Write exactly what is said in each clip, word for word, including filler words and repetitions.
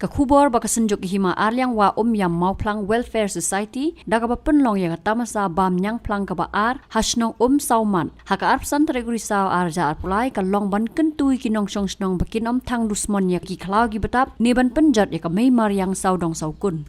Ka khubor ba ka Synjuk Hima Arliang Wah Umïam Mawphlang Welfare Society da kaba pynlong ïa ka tamasa bam ñiangphlang kaba ar ha shnong Umsawmat ha ka arphew san tarik u Risaw ar hajar arphew lai ka long ban kyntu ïa ki nongshong shnong ba kin ym thang dusmon ïa ki khlaw ki btap ne ban pynjot ïa ka mei mariang sawdong sawkun.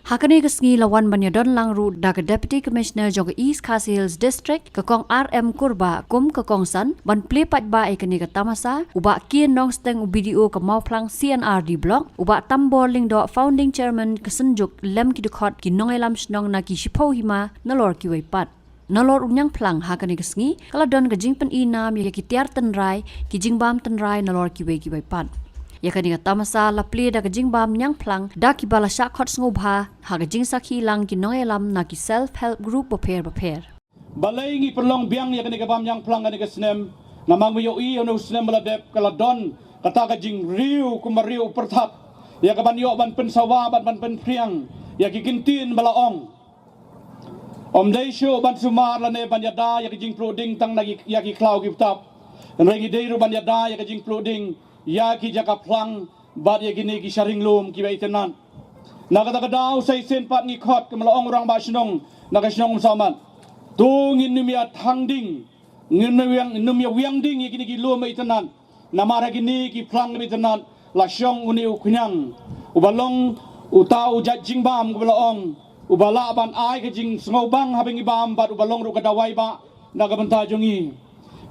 Ha kane ka sngi la wan ban ïadon lang ruh da ka Deputy Commissioner jong ka East Khasi Hills District, ka Kong R M Kurbah, kum ka kongsan ban plie paidbah ïa kane ka tamasa, u Bah Kienongsteng, u B D O ka Mawphlang C and R D Block, u Bah Tambor Lyngdoh, Founding Chairman ka Synjuk, lem ki dkhot, ki nongïalam shnong na ki shiphew hima nalor kiwei pat. Nalor u ñiangphlang ha kane ka sngi ka la don ka jingpyni nam ïa ki tiar tynrai, ki jingbam tynrai nalor kiwei kiwei pat. Ïa kane ka tamasa la plie da ka jingbam ñiangphlang da kiba la shah khot sngewbha ha ka jingsakhi lang ki nongïalam na ki self help group bapher bapher. Balei ngi pynlong biang ïa kane ka bam ñiangphlang kane ka snem? Namar ngi ïohi ïa une u snem ba la dep ka la don kata ka jingriew kumba riew u pyrthat ïa ka ban ïoh ban pynsawa bad ban pynphriang ïa ki kyntien ba la ong. Ym dei shuh ban sumar lane ban ïada ïa ki jingpluh ding tang na ki, ïa ki khlaw ki btap. Hynrei ngi dei ruh ban ïada ïa ki jingpluh ding ïa ki jaka phlang bad ïa kine ki sharing lum kiba itynnad. Na kata ka daw sa shisien pat ngi khot, kumba la ong u rangbah shnong na ka shnong Umsawmat. To ngin nym ïa thang ding, ngin nym ïa wiang, nym ïa wiang ding ïa kine ki lum ba itynnad. Namar ha kine ki phlang kiba itynnad la shong une u khñiang uba long uta u jait jingbam, kumba la ong, uba lah ban ai ka jingsngewbang haba ngi bam bad uba long ruh ka dawai ba na ka bynta jong ngi.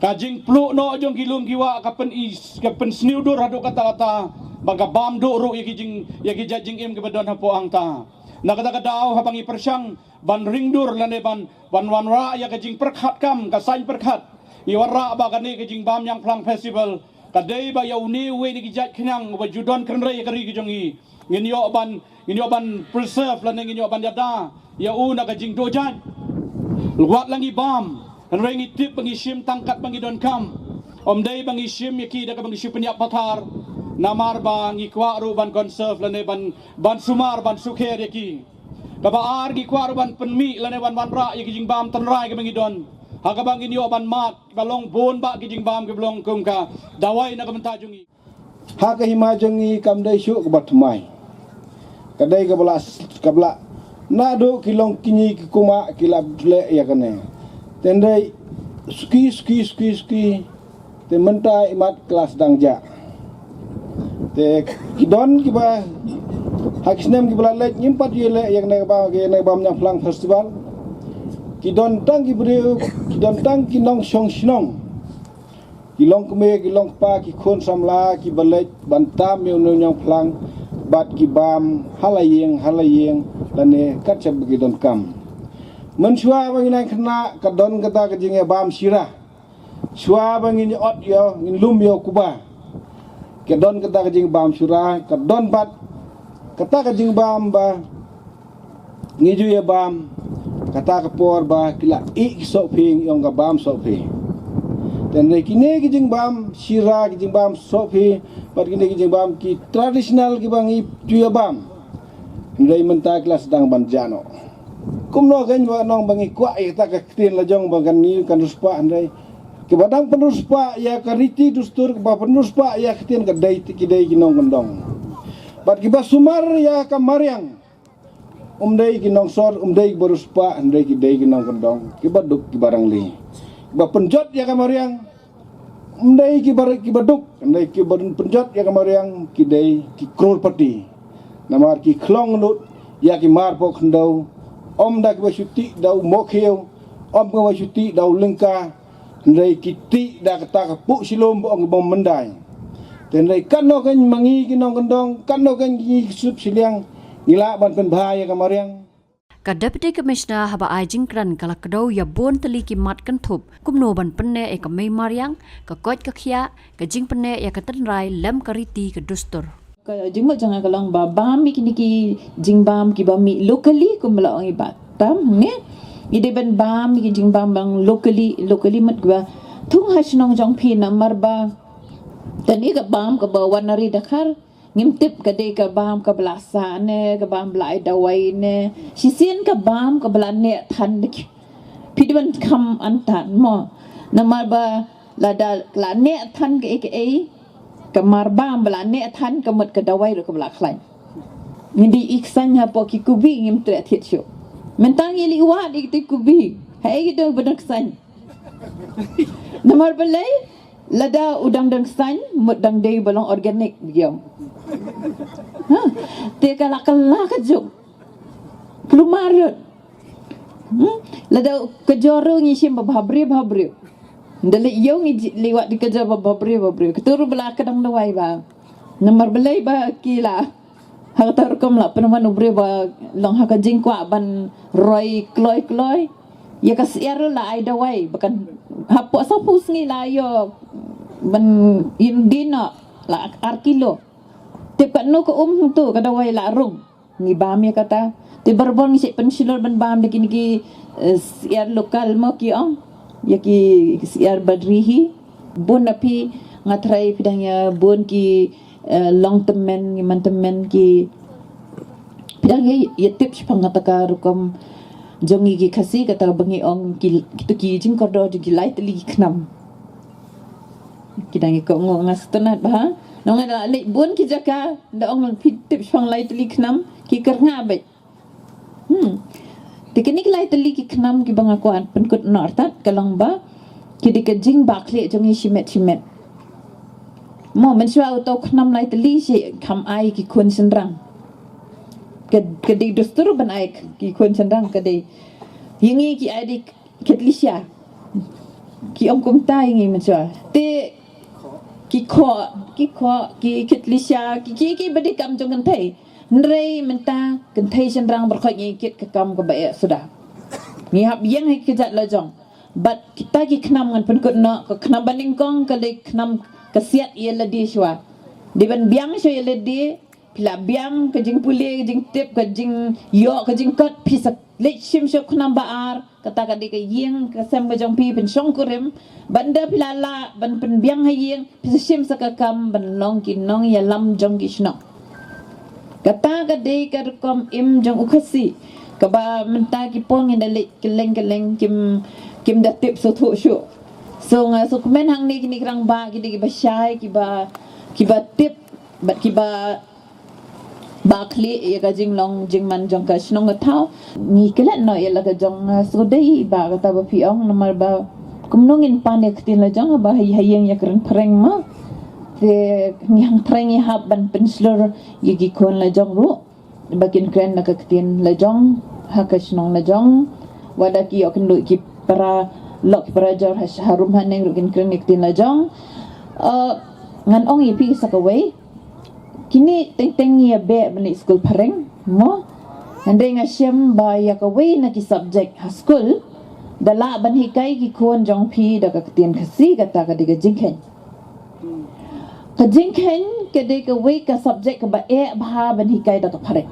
Ka jingpluh noh jong ki lum ki wah ka pyn-i, ka pynsniew dur haduh katta katta ba ka bam duh ruh ïa ki jing, ïa ki jait jingim kiba don hapoh hangta. Na kata ka daw haba ngi pyrshang ban ring dur lane ban, ban wanrah ïa ka jingpyrkhat kam, ka saiñ pyrkhat, ïa wanrah ba kane ka jingbam ñiangphlang festival ka dei ba ïa une uwei na ki jait khñiang uba ju don kynrei ïa ka ri ka jong ngi. Ngin ïoh ban, ngin ïoh ban preserve lane ngin ïoh ban ïada ïa u na ka jingduh jait. Wat la ngi bam, hynrei ngi tip ba ngi shim tang katba ngi donkam. Ym dei ba ngi shim ïa ki da kaba ngi shu pynïap pathar. Namar ba ngi kwah ruh ban conserve lane ban, ban sumar, ban sukher ïa ki. Kaba ar, ngi kwah ruh ban pynmih lane ban wanrah ïa ki jingbam tynrai kaba ngi don, ha kaba ngin ïoh ban mad ba long bun bah ki jingbam kiba long kum ka dawai na ka bynta jong ngi. Ha ka hima jong ngi kam dei shuh kaba thymmai. Ka dei kaba la, kaba la, naduh ki long kñi ki kumah ki la leh ïa kane. Te hynrei suki, suki, suki, suki, te mynta imat ka la sdang jah. Te ki don kiba ha ki snem kiba la leit ngim pat ju leh ïa kane kaba, ïa kane kaba bam ñiangphlang festival. Ki don tang ki briew, ki don tang ki nongshong shnong, ki longkmie, ki longkpa, ki khun samla kiba leit ban tam ïa une u ñiangphlang bad ki bam ha la ïing ha la ïing lane kat shaba ki donkam. Mynshuwa ba ngin ïeng khynnah ka don kata ka jingïabam shira. Shuwa ba ngin ïa ot ïa, ngin lum ïa u kuba, ka don kata ka jingbam shira, ka don pat kata ka jingbam ba ngi ju ïabam kata ka por ba ki la ïeh ki sohphi, ngi ong ka bam sohphi. Te hynrei kine ki jingbam shira, ki jingbam sohphi bad kine ki jingbam ki traditional kiba ngi ju ïabam, hynrei mynta ki la sdang ban jah noh. Kumno kein ba nong ba ngi kwah ïa kata ka ktien la jong ba kan ngi kan riewspah, hynrei kiba dang pynriewspah ïa ka riti dustur, kiba pynriewspah ïa ka ktien ka dei, ki dei ki nongkyndong. Bad kiba sumar ïa ka mariang, ym dei ki nongsor, ym dei kiba riewspah, hynrei ki dei ki nongkyndong, kiba duk, kiba rangli. Kiba pynjot ïa ka mariang ym dei kiba, kiba duk, hynrei kiba pynjot ïa ka mariang ki dei ki crorepati. Namar ki khlong lut ïa ki mar poh khyndew, ym da kiba shu tih da u mohkhiew, ym kiba shu tih da u lyngka, hynrei ki tih da kata ka puh shilum ba ong ki bym myndai. Te hynrei katno kein ma ngi ki nongkyndong, katno kein ngi ki sup shiliang, ngi lah ban pynbha ïa ka mariang. Ka Deputy Commissioner haba ai jingkren ka la kdew ïa bun tylli ki mat kynthup kumno ban pynneh ïa ka mei mariang, ka koit ka khiah, ka jingpynneh ïa ka tynrai lem ka riti ka dustur. Ka jingmut jong nga ka long ba bam ïa kine ki jingbam kiba mih locally kumba la ong i Bah Tam, ne? Ngi dei ban bam ïa ki jingbam ba locally, locally mut kiba thung ha shnong jong phi, namar ba kane ka bam kaba wan na ri Dkhar, ngim tip ka dei ka bam kaba la sah ne ka bam ba la ai dawai ne. Shisien ka bam kaba la neh than de ki. Phi dei ban kham antan mo. Namar ba lada la neh than kaei kaei, ka mar bam ba la neh than ka mut ka dawai ruh kaba la khlaiñ. Ngi dei i ksain hapoh ki kubi ngim treh thied shuh. Mynta ngi leh wad i kti kubi. Haei ki dei ba dang ksain. Namar balei lada u dang dang ksain mut dang dei ba long organic biang. Ha. Te ka la ka la ka juk. Klumar rut. Hmm? Lada ka jor ruh ngi shim ba bhabriew bhabriew. Nda leh ïew ngi leh wad di ka jor ba bhabriew bhabriew. Ka tur bala ka dang dawai ba. Namar balei ba ki la. Ha kata rukom la pynwan u briew ba long ha ka jingkwah ban roi kloi kloi. Ïa ka syiar la ai dawai ba kan hapoh sa phew sngi la ïoh ban ïoh dina la ar kilo. Tip katno ka um hangtu ka dawai la rung. Ngi bam ïa kata. Te barabor ngi shu pynshlur ban bam da kine ki syiar lokal mo ki ong. Ïa ki syiar badri hi. Bun na phi nga trai phi dang ïa bun ki long tymmen ngi man tymmen ki phi dang ïa tip shaphang kata ka rukom jong ngi ki Khasi kata ba ngi ong ki kitu ki jingkordor jong ki lai tylli ki khnam. Ki dang ïa ko ngo nga stunat ba ha nong la leh bun ki jaka da ong phi tip shaphang lai tylli khnam ki kyrngah beit. Hmm. Te kine ki lai tylli ki khnam kiba nga kwah pynkut noh artat ka long ba ki dei ka jingbakla jong ngi shimet shimet. Mo mynshuwa uto u khnam lai tylli shi kham ai ki khun shynrang. Ka dei dustur ban ai ki khun shynrang ka dei. Ïa ngi ki ai dei kit lisha. Ki ong kumta ïa ngi mynshuwa. Te ki khoh ki khoh ki kit lisha ki ki ki ba dei kam jong kynthei. Hynrei mynta kynthei shynrang baroh ngi kit ka kam kaba eh suda. Ngi hap ïeng ha ki jait la jong. Bad kita ki khnam ngan pynkut noh ka khnam ba nyngkong ka dei khnam ka siat ïa lade shuwa. Dei ban biang shuwa ïa lade phi la biang ka jingpule ka jingtip ka jingïoh ka jingkot phi sa leit shim shuwa khnam ba ar. Kata ka dei ka ïing ka sem ka jong phi pynshong kurim. Ban da phi la lah ban pynbiang ha ïing phi sa shim sa ka kam ban long ki nongïalam jong ki shnong. Kata ka dei ka rukom im jong u Khasi kaba mynta ki pong ïa da leh kylleng kylleng kim kim da tip suthu shu. So nga sukmen hangne kine ki rangbah ki dei kiba shai kiba kiba tip bad kiba ba khlieh ïa ka jinglong jingman jong ka shnong ka thaw. Ngi klet noh ïa la ka jong sodei ba kata ba phi ong namar ba kumno ngin pan ïa ka ktien la jong ba ha ïing ïa kren phareng ma. Te ngi hang trai ngi hap ban pynshlur ïa ki khun la jong ruh ba kin kren la ka ktien la jong ha ka shnong la jong. Wat la ki ïoh kynduh ki para lok ki para jor ha harum haneng ruh kin kren ïa ka ktien la jong. Ngan ong ïa phi sa kawei. Kine teng teng ngi ïa beh ban leit skul phareng mo. Hynrei nga shem ba ïa kawei na ki subject ha skul da lah ban hikai ki khun jong phi da ka ktien Khasi kata ka dei ka jingkheiñ. Ka jingkheiñ ka dei kawei ka subject kaba eh bha ban hikai da ka phareng.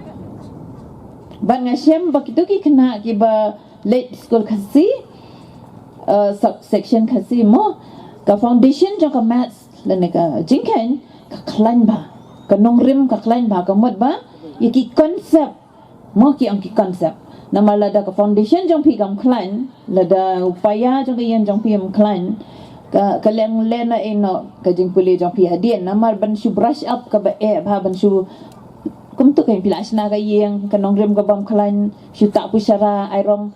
Bad nga shem ba kitu ki khynnah kiba leit skul Khasi, uh, subsection Khasi mo ka foundation jong ka maths lane ka jingkheiñ ka khlaiñ bha ka nongrim ka khlaiñ bha ka mut ba ïa ki concept mo ki ong ki concept. Namar lada ka foundation jong phi kam khlaiñ lada u paia jong ka ïing jong phi kam khlaiñ ka ka leng lena ino ka jingpule jong phi hadien namar ban shu brush up kaba eh bha ban shu kumtu ka phi la shna ka ïing ka nongrim ka bam khlaiñ shu ta pu shara ai rong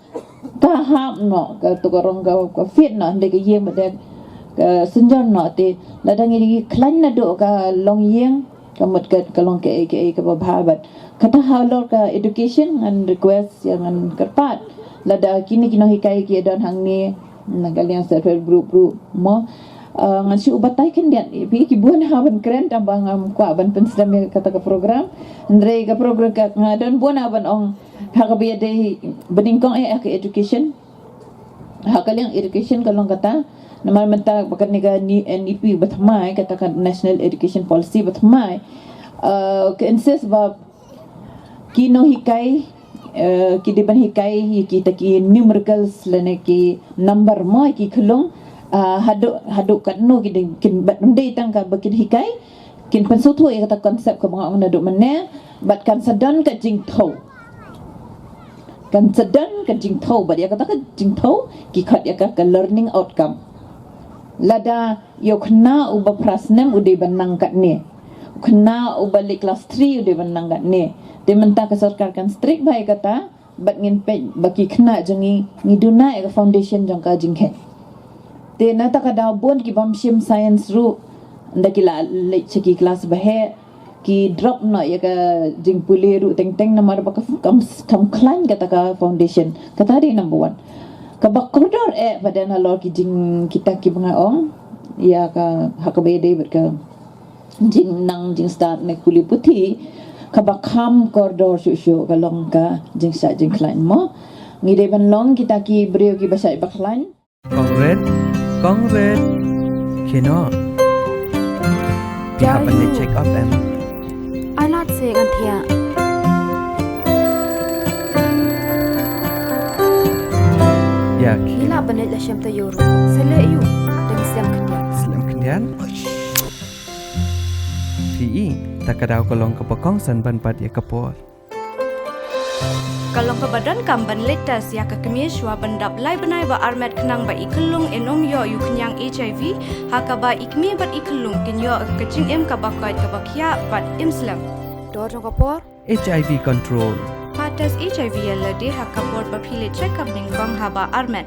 ka hap noh ka tu ka rong ka ka fit noh hynda ka ïing ba dek ka synjor noh te lada ngi khlaiñ naduh ka long ïing ka mut ka ka long kaei kaei kaba bha bad kata halor ka education ngan request ïa ngan kyrpad lada kine ki nonghikai ki don hangne na ka liang self help group ruh mo. Ngan shu batai khyndiat ïa phi ki bun ha ban kren tang ba ngam kwah ban pynsdam ïa kata ka program. Hynrei ka program ka nga don bun ha ban ong ha kaba ïadei ba nyngkong eh ha ka education. Ha ka liang education ka long kata namar mynta ba kane ka NEP ba thymmai kata ka National Education Policy ba thymmai ka insist ba ki nonghikai ki dei ban hikai ïa kita ki numericals lane ki number mo ki khyllung. Haduh haduh katno ki dei kin bat dei tang ka ba kin hikai kin pynsngewthuh ïa kata concept kaba nga ong naduh mynne bad kan sa don ka jingthew. Kan sa don ka jingthew bad ïa kata ka jingthew ki khot ïa ka ka learning outcome. Lada ïa u khynnah uba phra snem u dei ban nang katne. U Khynnah uba leit klas three u dei ban nang katne. Te mynta ka sorkar kan strict bha ïa kata, bad ngin peit ba ki khynnah jong ngi, ngi duna ïa ka foundation jong ka jingkheiñ. Te na kata ka daw bun ki bym shim science ruh, ynda ki la leit sha ki klas baheh, ki drop noh ïa ka jingpule ruh teng teng namar ba ka kam, kam khlaiñ kata ka foundation. Kata dei number one. Kaba kordor eh pat nalor ki jing kita kiba nga ong ïa ka, ha kaba ïadei bad ka jingnang jingstad ne pule puthi, kaba kham kordor shuh shuh ka long ka jingshah jingkhlaiñ mo. Ngi dei ban long kita ki briew kiba shah ba khlaiñ. Kong Rit, Kong Rit. Khie noh. Phi hap ban leit check up em? Ai lad se ngan thiah. Ïa, khie. Ngi lah ban leit la shem taïew ruh. Sa leh ïa u. Dang slem khyndiat. Slem khyndiat? Phi i, ta ka daw ka long kaba kongsan ban bat ïa ka por. Ka long kaba donkam ban leit test ïa ka kmie shuwa ban dap lai bnai ba armet khnang ba i khyllung in ym ïoh ïa u khñiang H I V, ha kaba i kmie bad i khyllung kin ïoh ka jingim kaba koit kaba khiah bad im slem. Dor jong ka por. H I V control. Pha test H I V ïa lade ha ka por ba phi leit check up nyngkong haba armet.